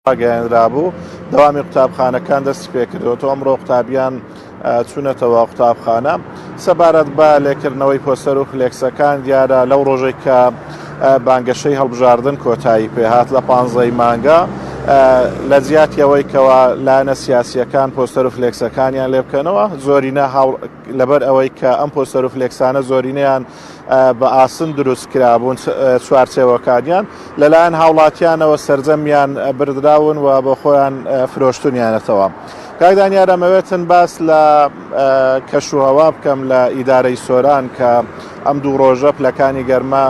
ڕاگەیەنرابوو، دەوامی قوتابخانەکان دەستی پێکردووەتەوە، ئەمڕۆ قوتابیان چوونەتەوە قوتابخانە. سەبارەت بە لێکردنەوەی پۆستەر و فلێکسەکان، دیارە لەو ڕۆژەی کە بانگەشەی هەڵبژاردن کۆتایی پێهات لە پانزەی مانگە، لە جیاتی ئەوەی کەوا لایەنە سیاسییەکان پۆستەر و فلێکسەکانیان لێ بکەنەوە، زۆرینە لەبەر ئەوەی کە ئەم پۆستەر و فلێکسانە زۆرینەیان بە ئاسن دروست کرابوون چوارچێوەکانیان لەلایەن هاوڵاتیانەوە سەرجەمیان بردراون و بۆ خۆیان فرۆشتونیانەتەوە. کاک دانیار ئەمەوێتن باس لە کەشوهەوا بکەم لە ئیدارەی سۆران کە ئەم دوو ڕۆژە پلەکانی گەرما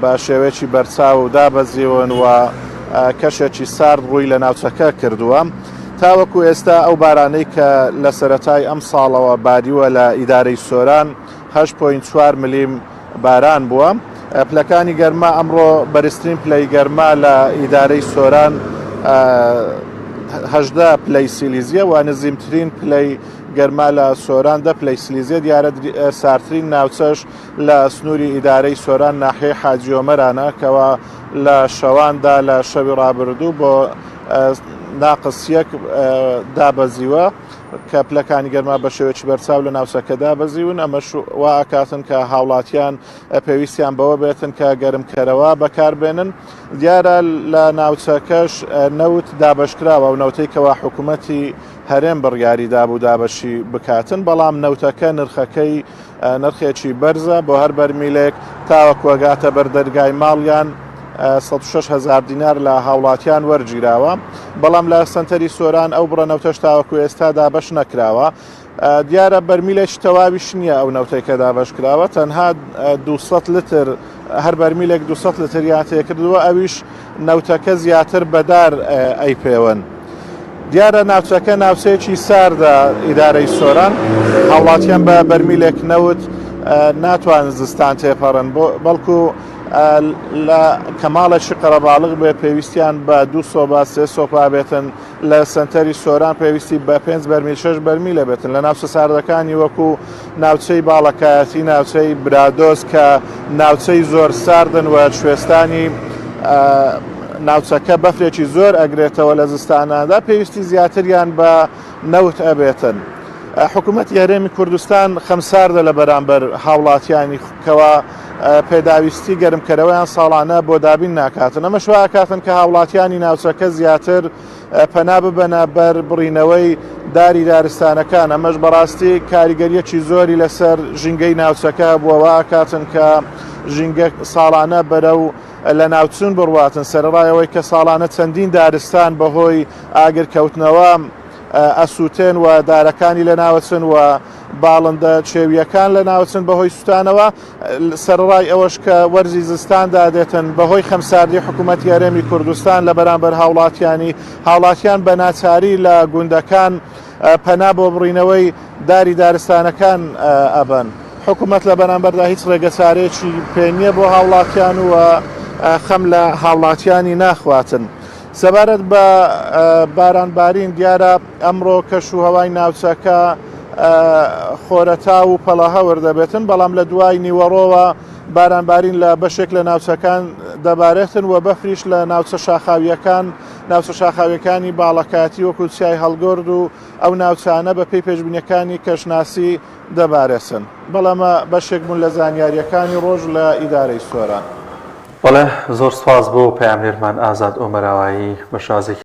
بە شێوەیەکی بەرچاو دابەزیون و کەشێکی سارد ڕووی لە ناوچەکە کردووە. تاوەکو ئێستا ئەو بارانەی کە لە سەرەتای ئەم ساڵەوە باریوە لە ئیدارەی سۆران 8.4 ملیم باران بووە. پلەکانی گەرما ئەمڕۆ بەرزترین پلەی گەرما لە ئیدارەی سۆران 18 پلەی سیلیزیە و نزیمترین پلەی گەرما لە سۆران دە پلەی سلیزیە دیارە سارترین ناوچەش لە سنووری ئیدارەی سۆران ناحیەی حاجی ئۆمەرانە کەوا لە شەواندا لە شەوی ڕابردوو بۆ ناقس یەک دابەزیوە. کە پلەکانی گەرما بە شێوەیەکی بەرچاو لە ناوچەکە دابەزیون، ئەمەش وا ئەکاتن کە هاوڵاتیان پێویستیان بەوە بێتن کە گەرمکەرەوە بەکاربێنن. دیارە لە ناوچەکەش نەوت دابەشکراوە و نەوتەی کەوا حکوومەتی هەرێم بڕیاری دابوو دابەشی بکاتن، بەڵام نەوتەکە نرخەکەی نرخێکی بەرزە بۆ هەر بەرمیلێک تاوەکو ئەگاتە بەر دەرگای ماڵیان 106 هەزار دینار لە هاوڵاتیان وەرگیراوە، بەڵام لە سەنتەری سۆران ئەو بڕە نەوتەش تاوەکو ئێستا دابەش نەکراوە. دیارە بەرمیلێکی تەواویش نییە ئەو نەوتەی کە دابەش کراوە، تەنها 200 لتر هەر بەرمیلێک 200 لتریان تێکردووە، ئەویش نەوتەکە زیاتر بەدار ئەیپێون. دیارە ناوچەکە ناوچەیەکی ساردە ئیدارەی سۆران، هاوڵاتیان بە بەرمیلێک نەوت ناتوانن زستان تێپەڕن، بەڵکو لە کەماڵێکی قەرەباڵغ بێ پێویستیان بە دوو سۆبا سێ سۆپا بێتن، لە سەنتەری سۆران پێویستی بە پێنج بەرمیل شەش بەرمیلە بێتن، لە ناوچە ساردەکانی وەکو ناوچەی باڵەکایەتی، ناوچەی برادۆست کە ناوچەی زۆر ساردن و کوێستانی ناوچەکە بەفرێکی زۆر ئەگرێتەوە لە زستاناندا پێویستی زیاتریان بە نەوت ئەبێتن. حکوومەتی هەرێمی کوردستان خەمساردە لە بەرامبەر هاوڵاتیانی کەوا پێداویستی گەرمکەرەوەیان ساڵانە بۆ دابین ناکاتن ئەمەش واکاتن کە هاوڵاتیانی ناوچەکە زیاتر پەنا ببەنە بەر بڕینەوەی داری دارستانەکان، ئەمەش بەڕاستی کاریگەریەکی زۆری لەسەر ژینگەی ناوچەکە هەبووە، واکاتن کە ژینگە ساڵانە بەرەو لەناوچوون بڕواتن، سەرەڕای ئەوەی کە ساڵانە چەندین دارستان بەهۆی ئاگرکەوتنەوە ئەسووتێن و دارەکانی لەناوەچن و باڵندە چێوییەکان لەناوچن بەهۆی سوتانەوە، سەرەڕای ئەوەش کە وەرزی زستاندا دێتن بەهۆی خەمساردی حکوومەتی هەرێمی کوردستان لە بەرامبەر هاوڵاتیانی، هاوڵاتیان بە ناچاری لە گوندەکان پەنا بۆ بڕینەوەی داری دارستانەکان ئەبەن. حکوومەت لە بەرامبەردا هیچ ڕێگەچارەیەکی پێ نییە بۆ هاوڵاتیان و خەم لە هاوڵاتیانی ناخواتن. سەبارەت بە بارانبارین دیارە ئەمڕۆ کەش و هەوای ناوچەکە خۆرەتاو و پەڵەهەور دەبێتن، بەڵام لە دوای نیوەڕۆوە بارانبارین لە بەشێک لە ناوچەکان دەبارێتن و بەفریش لە ناوچە شاخاوییەکان، ناوچە شاخاوییەکانی باڵەکایەتی وەکو چیای هەڵگۆرد و ئەو ناوچانە بە پێی پێشبینیەکانی کەشناسی دەبارێتن. بەڵام بەشێک بوون لە زانیارییەکانی ڕۆژ لە ئیدارەی سۆران. بەڵێ زۆر سوپاس بۆ پەیامنێرمان ئازاد ئۆمەراوایی بە شازێکی.